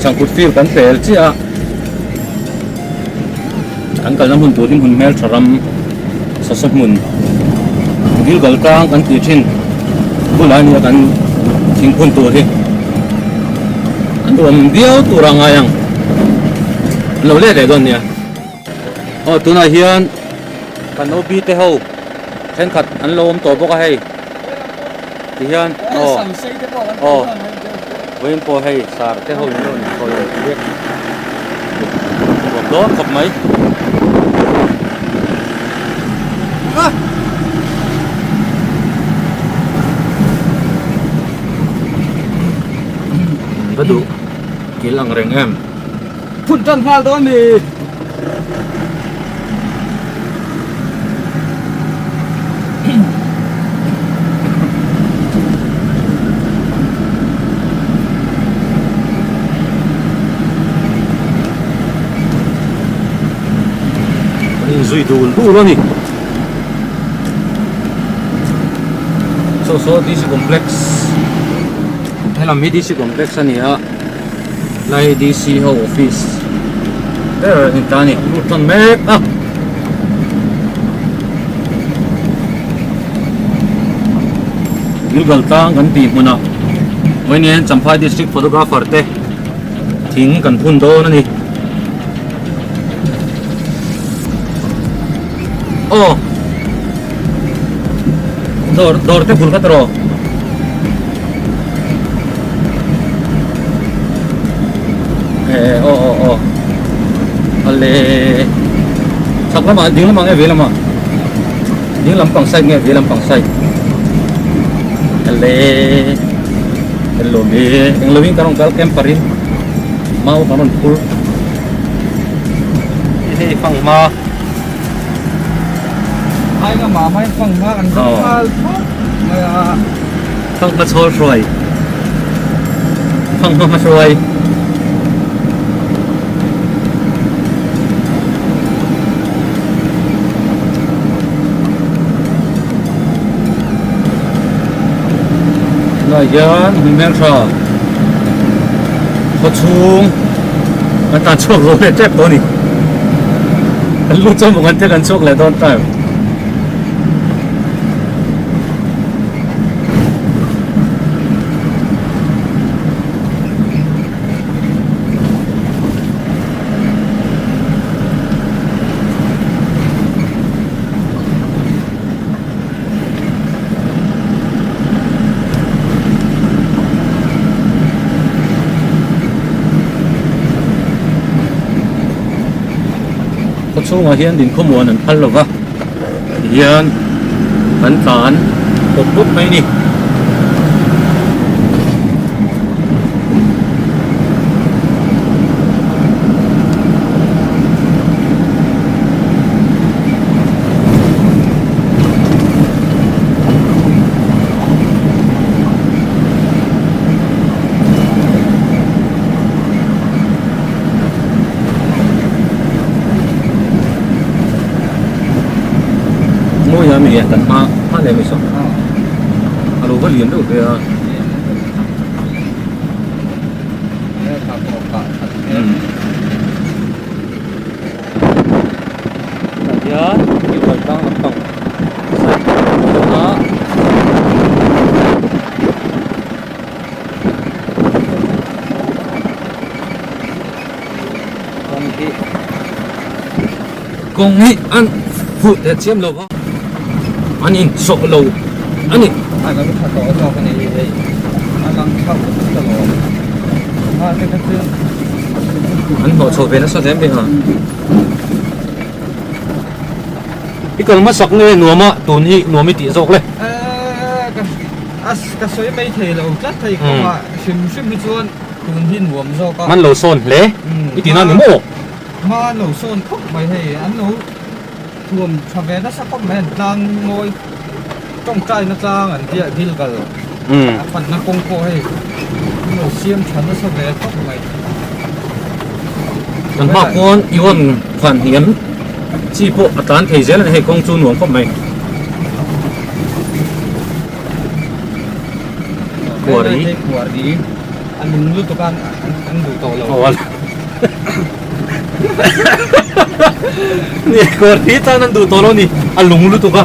Changkut field kan pel chiah a, kan kalna hmun tur hi hmun hmeltha ram sawsaw hmun Gilgal tlang kan tih thin bulah a nia kan thingphun tur hi a nuam viau tur a ngai ang an lo let leh dawn nia. Aw tunah hian kan OB te ho thenkhat an lo awm tawh bawk a hei ti hian aw aw vawiin pawh hei sar te ho in lo in sawi leh mek nuam dawn khawp mai. Va duh kil ang reng em. Phun tan nghal dawn ni. Kan inzui dul dul a ni. Saw saw DC complex helam hi DC complex a ni a. Lai DC ho office ber a ni ta a ni. Lut tan mek a. Gilgal tlang kan tih hmunah vawiin Champhai District Photographer te thing kan phun dawn a ni. Aw dawr dawr te bul kha tawh rawh. Eh aw aw aw ale chhak lamah ding lamah nge vei lamah ding lampang side nge vei lampang side ale hello me englo in kan rawn kal camper in mau kan rawn phur hei fanghma Ai nga mah mai fanghma kan zawng nghal phawt mai a. Fanghma chhawl hruai fanghma hma hruai. Tunah hian hmun hmeltha khawchhung kan tan chhuak zo leh tep tawh a ni. Kan lut chuan bawk an te kan chhuak leh dawn ta em. Khawchhungah hian dinkhawmuan an phal lova tihian kan tlan pawp pawp mai a ni. Mawi a mi kan hma hma leh mai saw a lo va lian deuh ve a. Tah hian thil kal tlang lampang side dawn a. Kawng hi kawng hi an fuh teh chiam lo va an in sawh lo a ni. A lang tha tawh zawk a ni hei a lang tha vut ta lo a te kha chu. An hnawh chho ve nasa hle mai ha. I kal hmasak nge nuam a tun hi nuam i tih zawk le. Ka sawi mai thei lo tlat thei kawngah hrim hrim hi chuan tun hi nuam zawk a. An lo sawn hle i tih nan ni maw? Hma an lo sawn khawp mai hei an lo thuam tha ve nasa khawp mai an tlang mawi tawngtaina tlang an tia Gilgal a panna kawng pawh hei an lo siam tha nasa ve khawp mai. Kan hma khawn i rawn phan hniam chi pawh a tlan thei zel a ni hei kawng chu nuam khawp mai. Kuari. Kuari. A lung lutuk a an duh tawh lo. Aw Ni kawr hi tan an duh tawh lo ni a lung lutuk a.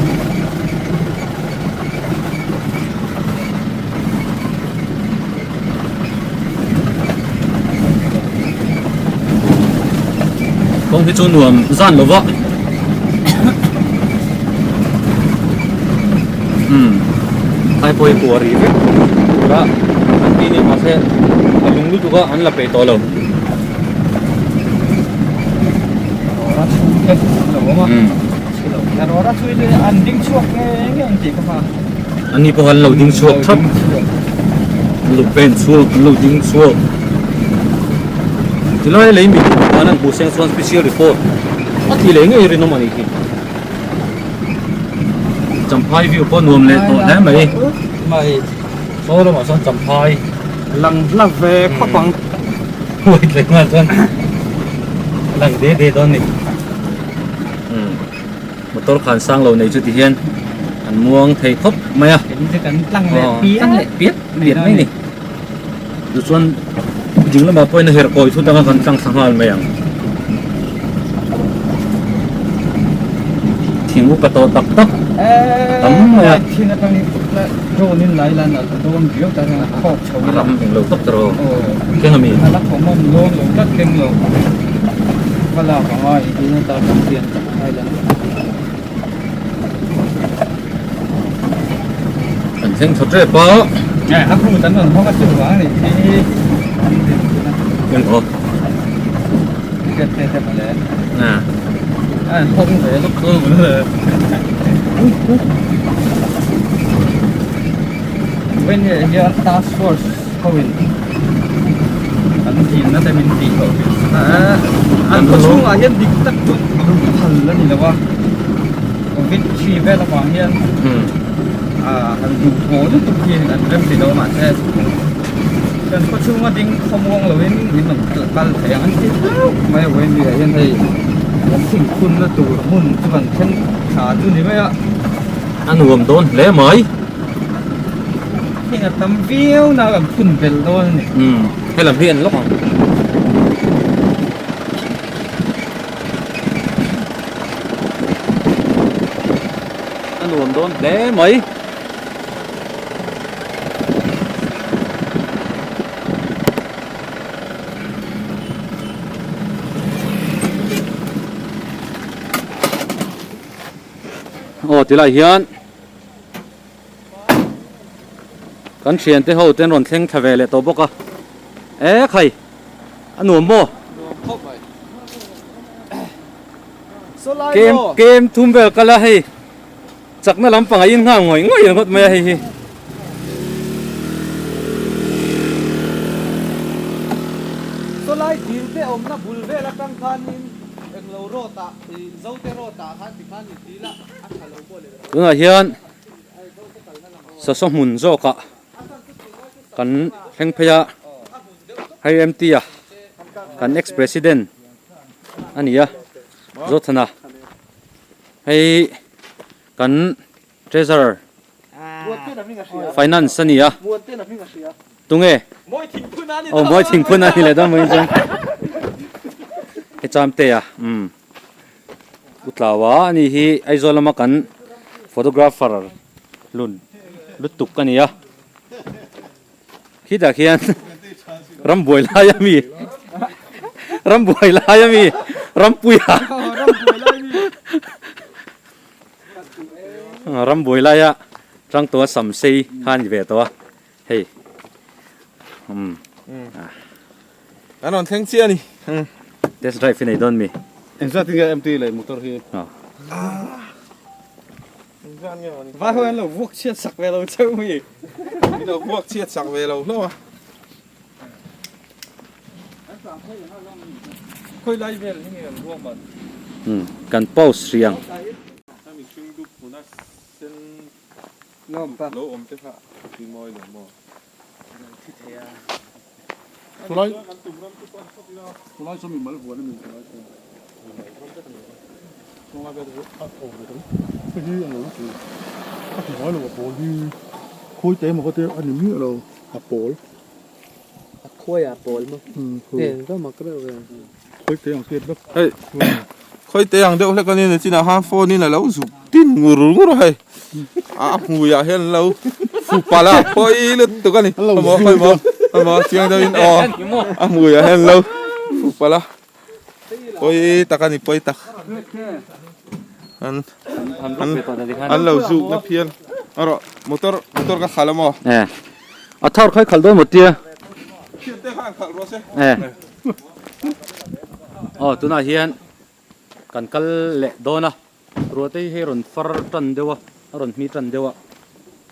Kawng hi chu nuam zan lo va. Umm hai pawh hi kuah rih vek tura an ti nia mahse a lung lutuk a an la peih tawh lo. Rawra chhui te an lo awm a. Rawra chhui te an ding chhuak nge nge an tih kha kha. An ni pawh an lo ding chhuak thap. An lo pen chhuak an lo ding chhuak. Tilai lei mi khan an hmuh seng chuan special report a tih leh ngei rinawm a nih hi. Champhai view pawh nuam leh tawh hle mai. Mai. Saw lamah sawn Champhai. Lang hla ve khawp ang. Huai tleng ah chuan lang de de dawn ni. Motor khan sang lo nei chu ti hian an muang thei khawp mai a. Kan tlang leh piat. Tlang leh piat piat mai ni. Chu chuan ding lamah pawhin a herh kawi thut anga kan tlang thla nghal mai ang. Thing upa tawh tak tak tam mai a. Thing atangin drone in lai lan a dawn viau ta hian a khawk chho ila. Ram englo tak ta rawh. Keng ami? A la khawmawm dawn lo tlat keng lo. Va lak a ngai in ata kan pian tak a ngai lan. Kan thleng tha tep a. A hmu tan rawn hawk a chu vang a nih hi. Eng aw. Hriat te te mawle. A an hawk ve lawk dawn mawle. Vawiin hian task force ho in an dinna te min tih loh hi. An khaw chhungah hian dik tak chu phal a ni lo a. Covid hri vel avang hian han duh thaw lutuk hi an rem ti lo a mahse kan khaw chhunga ding khawmuang loin min rawn kal thei ang an ti hlauh mai a vawiin ni ah hian hei kan thingphunna tur hmun chu kan thleng tha chu ni mai a. A nuam dawn hle mai. Heng a tam viau na kan phun belh dawn a ni. Umm helam hi an lawk ang. A nuam dawn hle mai. Aw tilai hian kan thiante ho te an rawn thleng thla ve leh tawh bawk a e khai a nuam maw kem kem thum vel kal a hei chakna lampang a in nghal ngawih ngawih ringawt mai a hei hi. Sawlai dil te awmna bul vel atang khanin englo road ah Zote road ah khan tikhan i dil a a tha lo pawh leh Tunah hian sawsaw hmun zawkah kan thleng phei a hei MT a kan ex president a ni a Zothana hei kan treasurer finance a ni a tunge aw mawi thingphun a ni leh dawn mai chuan hechamte a umm. U Tlaua a ni hi Aizawl lama kan photographer lun lutuk a ni a khitah khian rambuai lai a mi rambuai lai a mi rampuia rambuai laia tang tawh a sam sei kha a ni ve tawh a hei umm. An rawn thleng chiah a ni. Test drive hi nei dawn mi? Engzat in nge empty leh motor hi? Vai ho an lo vuak chhiat sak ve lo cheu mi. Min lo vuak chhiat sak ve lo hlauh a. Khawi lai vel hi nge an ruak man? Kan pause hrih ang. Mihring dup hmuna sen lo awm te kha a mawi lo maw? Chulai chulai chu mimal huan a ni chulai chu chulai vel chu a awm ve tawh hei hi a lo chu a ti ngai lo a pawl hi khawi te emaw kha te a ni miah lo a pawl. Khuaiah pawl maw? Heng va mak reuh ve. Khawite ang hriat vek. Hei khawite ang deuh hlek a ni chinah khan phone in a lo zuk tin ngur ngur a hei. A hmuiah hian an lo fu palh a khawi lutuk a ni. Khawi maw khawi maw khawi maw chiang deuhin aw a hmuiah hian an lo fu palh a. Pawi tak a ni pawi tak. An an an lo zuk na phian. A rawh motor motor ka khalh a maw? Eh. A thar khai khalh dawn maw tia? Thian te khan khalh rawh se. Eh. Aw tunah hian kan kal leh dawn a. Ruahte hi hei rawn far tan deuh a, a rawn hmi tan deuh a.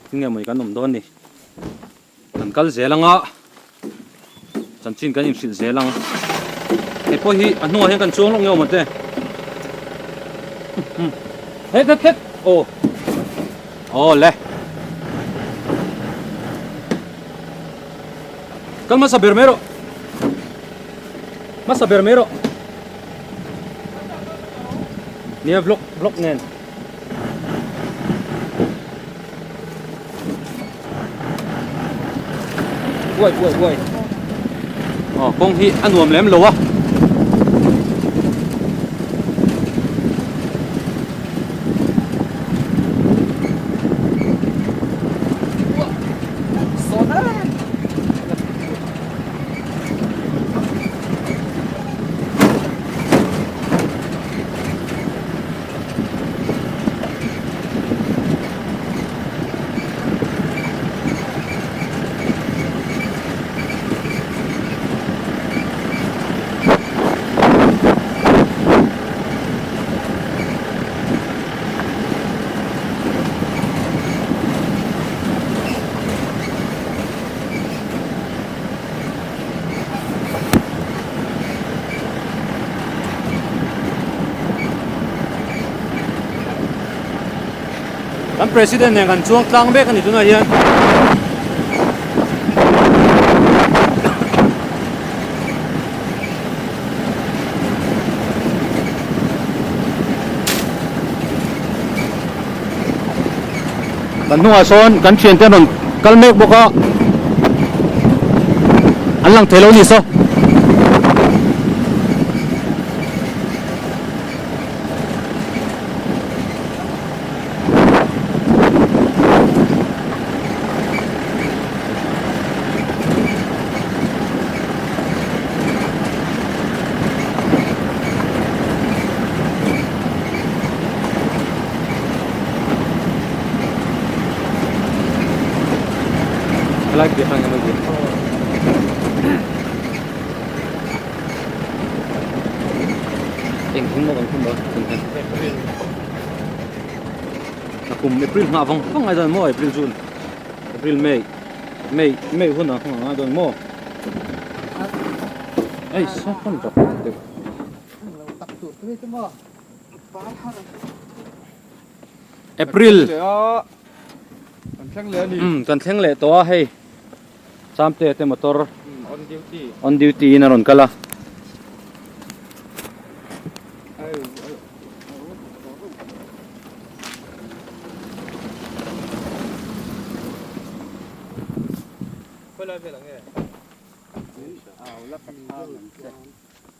Tinge mawni kan awm dawn ni. Kan kal zel anga chanchin kan inhrilh zel ang. Hei pawh hi a hnungah hian kan chuang lawk nge awm ang che. Het het het aw aw le. Kal hmasa ber mai rawh. Hmasa ber mai rawh. Nia vlog vlog nen. Uai uai uai. Aw kawng hi a nuam lem lo a. Kan president nen kan chuang tlang mek a ni tunah hian. Kan hnungah sawn kan thiante an rawn kal mek bawk a, an lang thei lo a ni saw. Helai piah khan kan awm Eng thing maw kan khum a tun hian A kum April nghah vang vang ngai dawn maw April June April May May May hun ah nghah ngai dawn maw Ei saw kan rak deuh April Kan thleng leh a ni. Umm kan thleng leh tawh a hei Chamte te motor on duty on duty in a rawn kal a.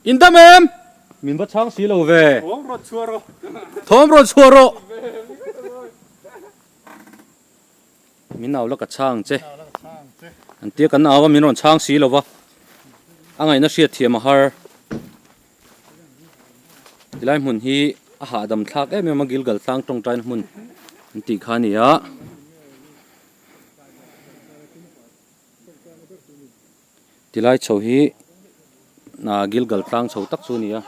In dam em? Min va chhang si lo ve. Thawm rawn chhuah rawh. Thawm rawn chhuah rawh. Min au la ka chhang che. An tia kan au a min rawn chhang si lo va. A ngaihna hriat thiam a har. Tilai hmun hi a hahdam thlak em em a Gilgal tlang tawngtaina hmun an tih kha a ni a. Tilai chho hi Gilgal tlang chho tak chu a ni a.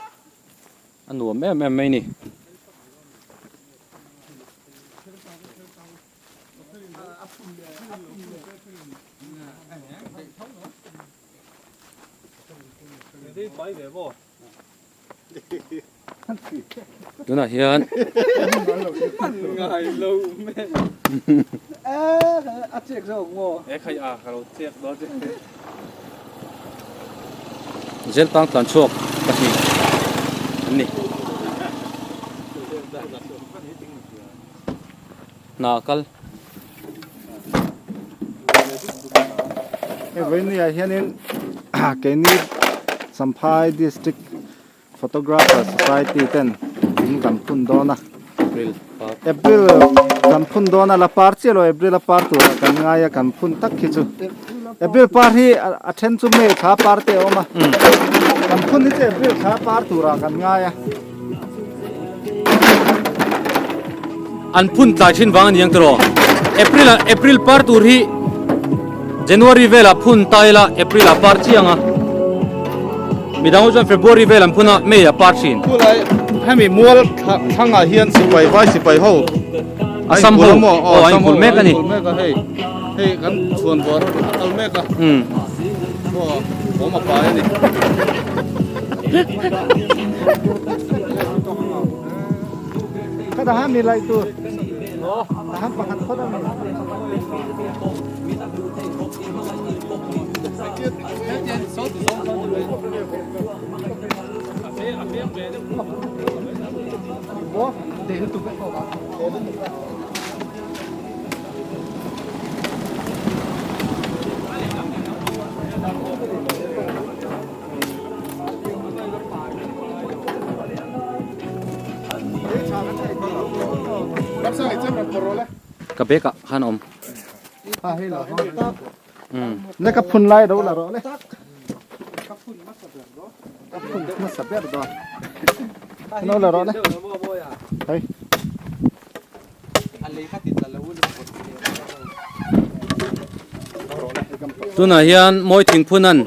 A nuam em em mai a ni. Tunah hian Zel tang tlan chhuak pahnih an ni. Hna a kal. Hei vawiin ah hianin. Keini Champhai District Photographer Society ten thing kan phun dawn a. April kan phun dawn a la par chiah lo April a par turah kan ngai a kan phun tak khi chu. April par hi a then chu May thla par te a awm a. Kan phun hi chu April thla par turah kan ngai a. An phun tlai thin vang a ni ang tiraw? April ah April par tur hi January velah phun ta ila April ah par chiang a. Midang ho chuan February vel an phun a May ah par thin. Khulai hemi mual thlangah hian sipai vai sipai ho Assam ho aw a inkulh mek a ni. Hei hei kan chhuan buar a kal mek a. Aw awm a pai a ni. Ka dah mi lai tur. Tahan pakhat phawt a mi. Ka bag ah khan a awm. Le ka phun lai ro la rawh le. Ka phun hmasa ber dawn. Lo la rawh le. Hei. Tunah hian mawi thing phun an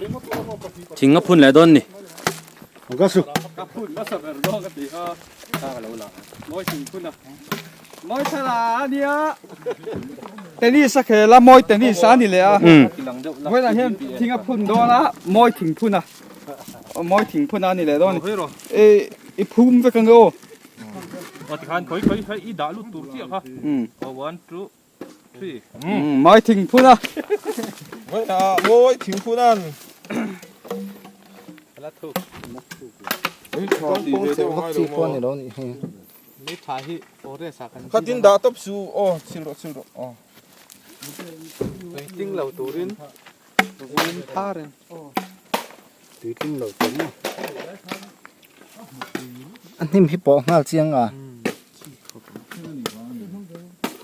thing a phun leh dawn ni. Tennis a khel a mawi tennis a ni leh a vawiinah hian thing a phun dawn a mawi thing phun a mawi thing phun a ni leh dawn a ni i phum vek ang e aw. Aw tikhan khawi khawi kha i dah lut tur chiah kha. Aw 1 2 3. Mawi thing phun a. Vawiinah mawi thing phun an. Khatin dah tawp su aw chil rawh chil rawh aw. Tuitling lo turin vun thar in. Tuitling lo tur maw. A hnim hi pawh nghal chiang a.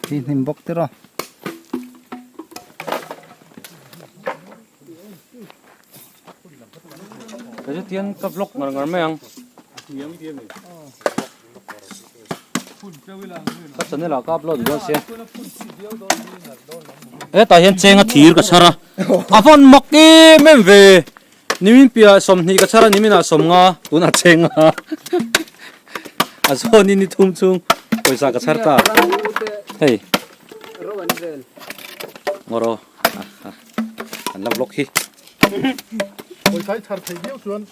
Hi hnim bawk tiraw. Ka chu tian ka vlog ngar ngar mai ang. Ka channel ah ka upload dawn sia. Hetah hian cheng a thir ka chhar a. A vawn mak em em ve. Nimin piah 20 ka chhar a nimin ah 50 tunah cheng a. A zawn in ni thum chung pawisa ka chhar ta. Hei. Ngawraw. An la vlog hi. Pawisa i chhar thei viau chuan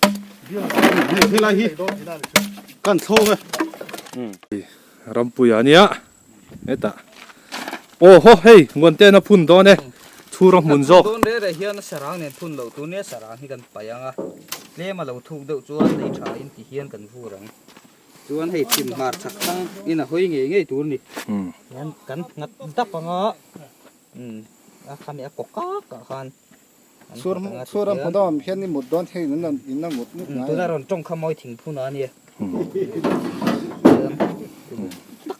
helai hi kan thlawng e. Rampuia ania hetah aw haw hei Nguanten a phun dawn e chhur a hmun zawk. Dawn reh reh hian a sarang nen phun loh tur nia sarang hi kan paih ang a tlem a lo thuk deuh chuan lei tha in ti hian kan vur ang chuan hei chhim hmar chhak thlang in a hawi ngei ngei tur ni hian kan nghat dap ang a. Umm a khami a kaw kak ah khan an Chhur nghat anga chhur a tihian hmu dawm hian i mut dawn thei in an in a mut mut umm ngai tuna a. rawn tawng kha mawi thing phun a nia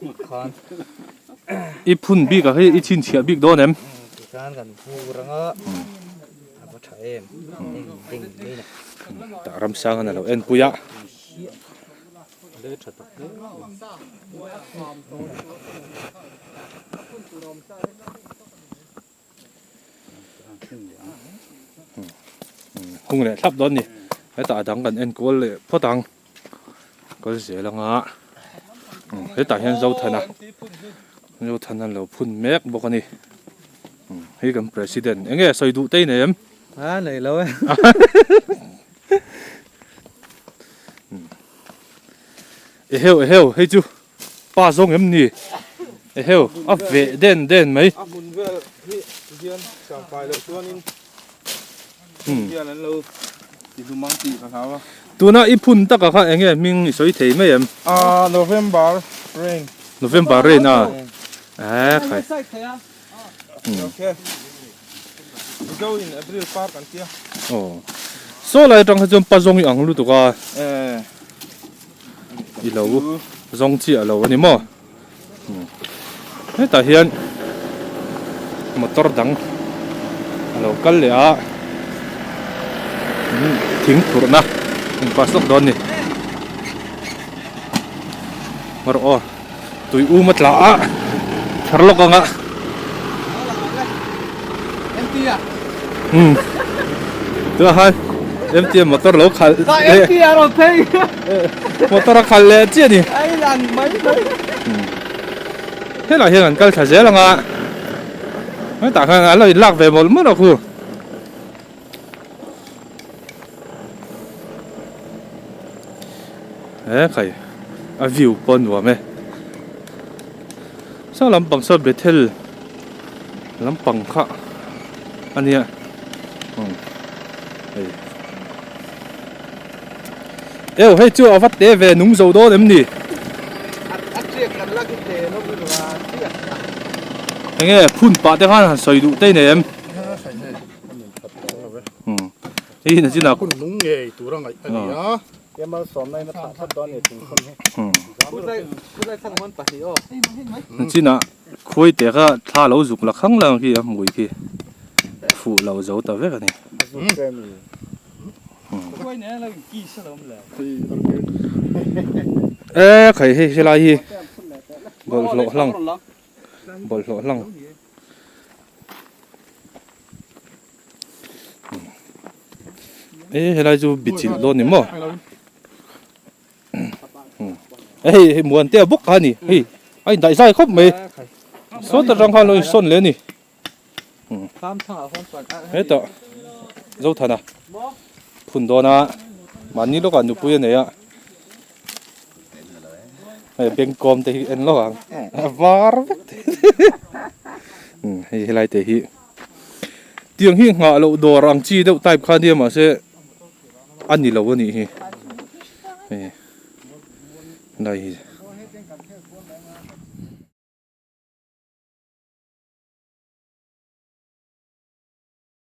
tak khan I phun bik ah hi i chhinchhiah bik dawn em? Umm tikhan kan vur anga a va tha em ding ding mai na. Tah ramsang an alo enpui a. Hung leh thlap dawn ni hetah a dang kan en kual leh phawt ang kal zel anga hetah hian Zothana Zothana lo phun mek bawk a ni hei kan president eng nge sawi duh te i nei em? A nei lo e. Eheu eheu hei chu pa zawng em ni eheu a veh den den mai. A hmun vel hi hian changkai loh chuanin hmun hian an lo ti hlum ang tih ka hlau a. Tuna i phun taka kha enge hming i sawi thei mai em? Aa November rain. November rain a eh khai. Okay. Mizo in April par kan tia. Aw. Saw lai atang kha chuan pa zawng i ang lutuk a. I lo zawng chiah lo a ni maw? Hetah hian motor dang a lo kal leh a thing phurhna in pass lawk dawn a ni. Rawh aw tui um a tla a thar lawk ang a. Umm tunah khan MT a motor lo khalh leh motor a khalh leh chiah a ni helaiah hian an kal thla zel ang a hetah khan an lo inlak ve mawlh mawlh a khu. He khai a view pawh a nuam e saw lampang saw Bethel lampang kha a nia umm hei eo hei chu a va te ve nung zo dawn em ni enge phun pah te khan han sawi duh te nei em. Hei hi nachinah Hun nung ngei tur a ngaih a ni a. Tia malsawmna in a thlah thlap dawn a ni thingphun hi. Nachinah khuai te kha thla lo zuk la khang lang khi a hmui khi fuh lo zo ta vek a ni. E khai hei helai hi bawlhhlawh hlang bawlhhlawh hlang. E helai chu bichilh dawn ni maw hei hei muan te a bawk kha a ni hei a indaih zai khawp mai sawt atang khan lo insawn leh a ni hetah Zothana phun dawn a mahni lawkah nupui a nei a hei bengkawm te hi en lawk ang a var vek thei hei helai te hi. Tiang hi nghah loh dawr ang chi deuh type kha nia mahse a ni lo a nih hi hei lai hi.